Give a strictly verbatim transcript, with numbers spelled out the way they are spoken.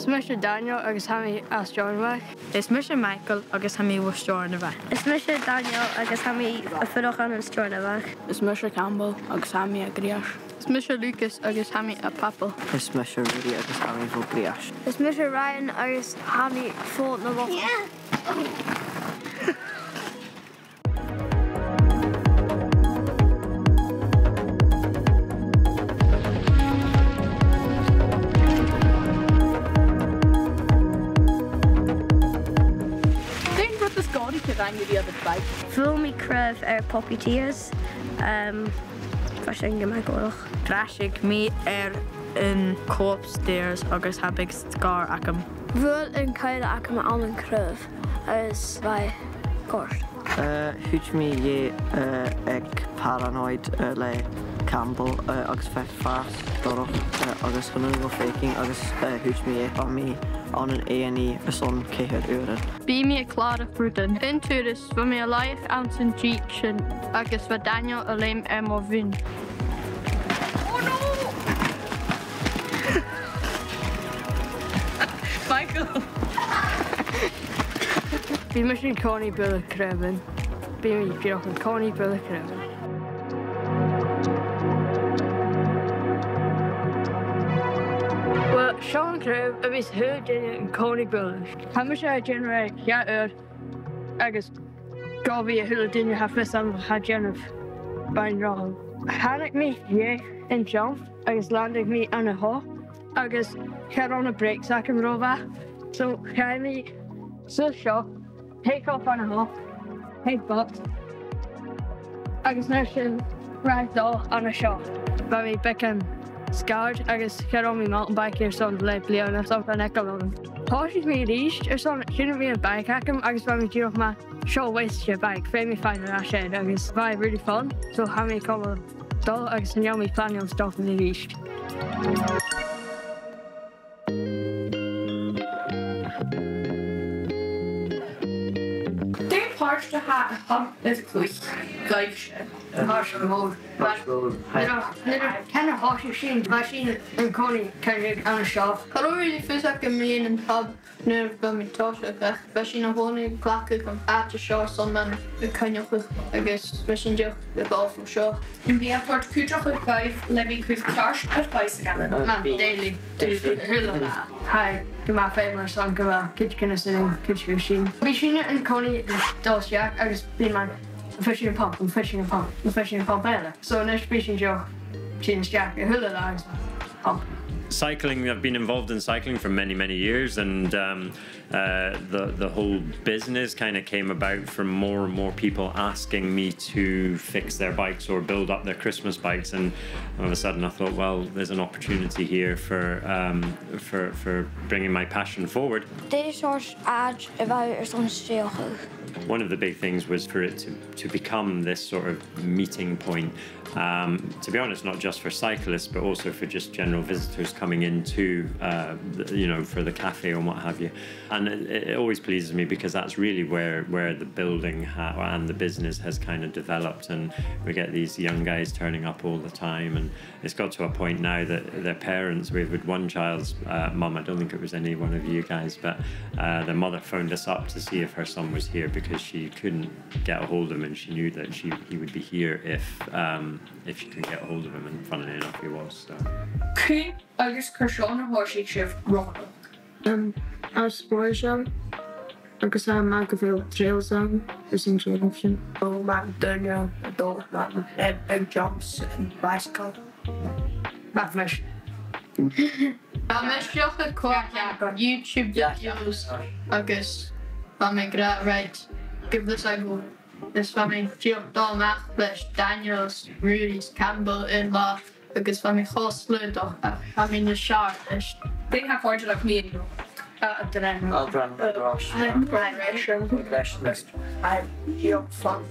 Is mise Daniel agus tha mi à Steòrnabhagh. Is mise Michael agus tha mi bho Steòrnabhagh. Is mise Daniel agus tha mi a' fuireach ann an Steòrnabhagh. Is mise Campbell agus tha mi à Greis. Is mise Lucas agus tha mi à Pàbail. Is mise Ruairidh agus tha mi bho Ghreis. Is mise Ryan agus tha mi bho na Lochan. Dè an rud as gòraiche a rinn thu air a' bhaidhc? Bhuail mi craobh air Poppy Tears. Um, bha sin gu math gòrach. Bhrasaich mi air an co-op stairs agus tha big scar agam. Bhuail an coire agam ann an craobh agus bha e goirt. Eh, thuit mi dheth, eh, aig Paranoid, eh, le Campbell, eh, agus bha e fàs dorch, eh, agus chan urrainn dhomh faicinn agus, eh, thuit mi dheth. Bha mi ann an A and E airson ceithir uairean. Bha mi a' clàradh rudan. Aon turas, bha mi a' laighe anns an dìg sin agus bha Daniel a' leum air mo mhuin. Oh no! Michael! Bha mise an-còmhnaidh bualadh craobhan. Bha mi dìreach an-còmhnaidh bualadh craobhan. Uill, seo an craobh a bhios a h-uile duine an-còmhnaidh bualadh. Tha mise a' dèanamh e ceithir uair agus gu bhith a h-uile duine tha fios agam a tha a' dèanamh bhon rud. Thàinig mi dheth an jump agus landaich mi ann a sheo agus cha robh na brakes agam ro mhath. So, chaidh mi suas seo, take off ann a sheo, take off. Agus an uair sin, ragdoll ann a sheo. Bha mi beagan scared agus cha robh mi mountain bike airson leth-bhliadhna, so bha an eagal orm. Thòisich mi a-rithist airson, chunnaic mi am bike agam agus bha mi dìreach mar, seo waste de bike, feumaidh mi faighinn air ais e, agus bha e really fun, so tha mi a' cumail a' dol agus chan eil mi a' planaigeadh stop a-rithist. Dè am pàirt a tha a' hub air a' chluich? Ghaibhse. Pàirt mhòr. Pàirt mhòr. Nuair a, nuair a, can a thòisich sinn, bha sinn an-còmhnaidh, can, ann a sheo. Cha robh really fios agam mu dheidhinn an hub nuair a bha mi a' tòiseachadh, ach bha sinn a' dol a chleachdadh an àite seo airson mun a' coinneachadh agus bha sinn dìreach a' dol bho seo. Am bi e a' toirt cuideachadh dhuibh le bhith a' cur ceart air baidhsagal? Ah, daily. Daily. A h-uile latha. Tha e gu math feumail airson gu bheil cuideigin a' tighinn, cuideigin a' tighinn. Bha sinne an-còmhnaidh a' dol a-steach agus bha mi, am faigh sinn pump, am faigh sinn pump, am faigh sinn pump eile. So a-nis bha sinn seo a' tighinn a-steach a h-uile latha agus pump. Cycling, I've been involved in cycling for many, many years, and, um, Uh, the, the whole business kind of came about from more and more people asking me to fix their bikes or build up their Christmas bikes, and all of a sudden I thought, well, there's an opportunity here for, um, for, for bringing my passion forward. Dè seòrsa àite a bha thu airson stèidheachadh? One of the big things was for it to, to become this sort of meeting point. Um, to be honest, not just for cyclists, but also for just general visitors coming into, uh, the, you know, for the cafe and what have you. And it, it always pleases me because that's really where, where the building ha-, and the business has kind of developed, and we get these young guys turning up all the time, and it's got to a point now that their parents, we've had one child's, uh, mum, I don't think it was any one of you guys, but, uh, the mother phoned us up to see if her son was here because she couldn't get a hold of him, and she knew that she, he would be here if, um, if she could get a hold of him, and funnily enough, he was, so. Cuin agus carson a thòisich sibh romhainn? Um, as spòrs ann, agus tha e math gu bheil trails ann, is an t-seòrsa sin. Bha daoine a' dol mar, um, big jumps and bicycle. Bha mise. Bha mise dìreach a' coimhead YouTube videos agus bha mi ag ràdh, right, give this a go. Is bha mi dìreach a' dol a-mach leis Daniel is Ruairidh is Campbell aon latha agus bha mi cho slaodach, ach tha mi nas fheàrr leis. Dè tha còrdadh riut mu dheidhinn? Uh, adrenaline. Adrenaline rush. Uh, progression. Progression. Aye, dìreach fun.